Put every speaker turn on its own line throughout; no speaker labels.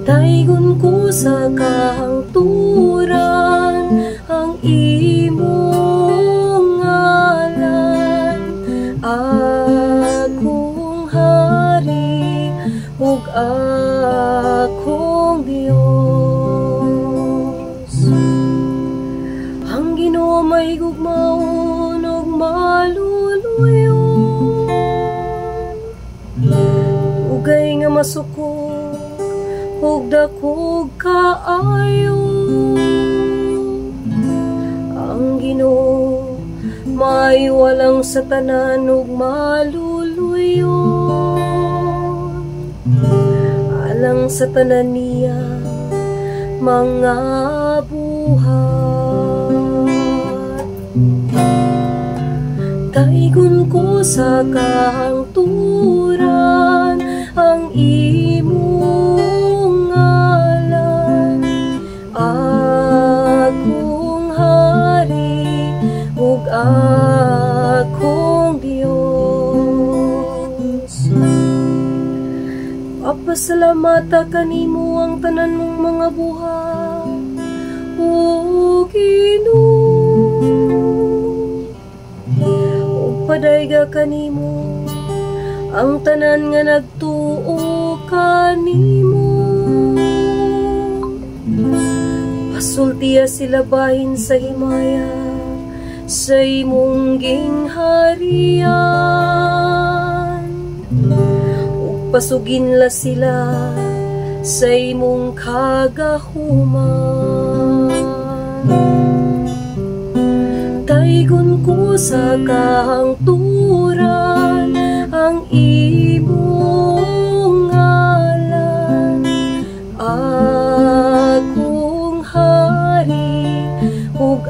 Daygon ko sa kahangturan ang imong ngalan, akong hari ug akong Dios. Ang Ginoo mahigugmaon ug maluluyon, dugay nga masukog ug dakog kaayo. Ang Ginoo maayo alang sa tanan ug maluluyon alang sa tanan niya mga buhat. Daygon ko sa kahangturan ang imong ngalan, akong hari ug akong Dios. Papasalamata kanimo ang tanan mong mga buhat, o Ginoo, ug padayga kanimo ang tanan nga nagtuo kanimo. Pasultiya sila bahin sa himaya sa imong gingharian, ug pasuginla sila sa imong kagahuman. Daygon ko sa kahangturan ang imong ngalan, akong hari ug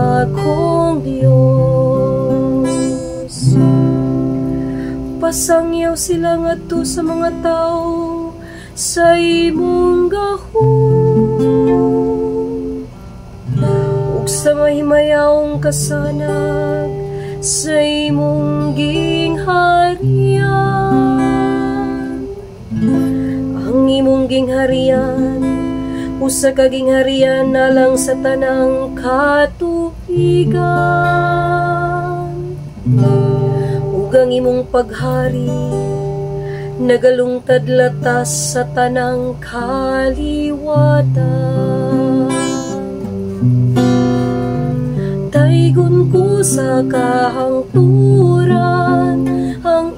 akong Dios. Pasangyaw sila ngadto sa mga tawo sa imong gahom ug sa mahimayawong kasanag sa imong gingharian. Ang imong gingharian usa ka gingharian alang sa tanang katuigan, ug ang imong paghari nagalungtad latas sa tanang kaliwatan. Daygon ko sa kahangturan ang